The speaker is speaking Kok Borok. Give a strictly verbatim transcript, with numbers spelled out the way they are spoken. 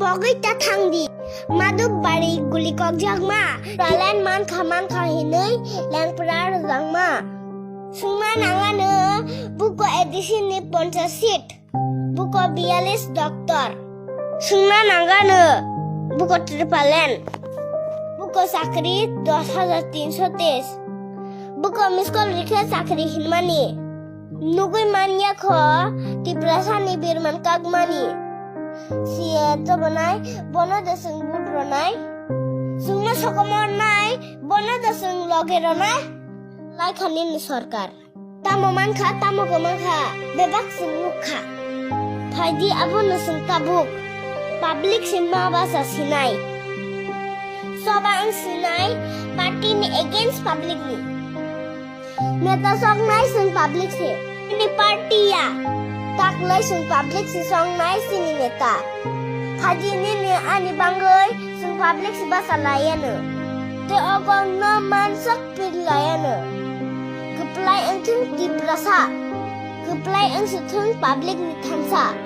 Togwi ta thangdi. Madhub bari guli kokjakma. Talent mankha mankha hinwi lengpra rwjakma. Swngna nangano buko A D C ni ponchas seat. Buko biyalis doctor. Swngna nangano buko tripalen. Buko chakri dos hajar tinso teis. Buko miskol rikhe chakri hinmani. Nugwi manya kho Tiprasani birman kakmani. Siya tobonai bono de swng vote ronai. Swngno sokomornai bono de swng loge ronai. Laikha nini sorkar. Tamo mankha, tamo kwmankha, bebak swng nukha. Phaidi abono swng tabuk. Public se ma basa sinai. Soba ang sinai, party ni against public ni. Neta songnai swng public se. Ini party ya. Taklai swng public se songnai sini neta. Phaidi nini ani bangwi swng public se basa layano. Te ogong no mansak pir layano. Kwplai wngthung Tiprasa. Kwplai wngsithung public ni thansa.